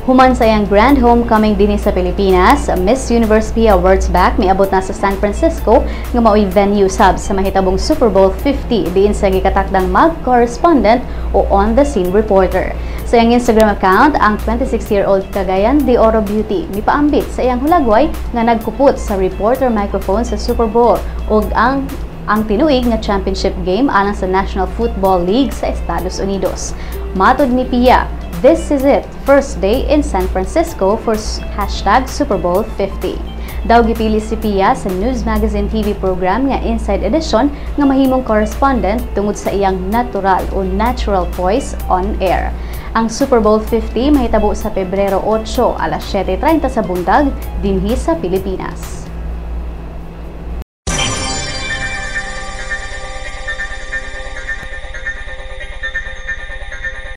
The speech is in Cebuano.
Human sa iyang grand homecoming dinhi sa Pilipinas, Miss Universe Pia Wurtzbach miabot na sa San Francisco nga mao'y venue sab sa mahitabong Super Bowl 50 diin sa gikatakdang mag-correspondent o on-the-scene reporter. Sa iyang Instagram account, ang 26-year-old Cagayan de Oro Beauty mipaambit sa iyang hulagway nga nagkupot sa reporter microphone sa Super Bowl ug ang tinuig nga championship game alang sa National Football League sa Estados Unidos. Matod ni Pia, "This is it, first day in San Francisco for #SuperBowl50." Daw gipili si Pia sa News Magazine TV program nga Inside Edition nga mahimong correspondent tungod sa iyang natural o natural voice on air. Ang Super Bowl 50 mahitabo sa Pebrero 8 alas 7:30 sa buntag dinhi sa Pilipinas.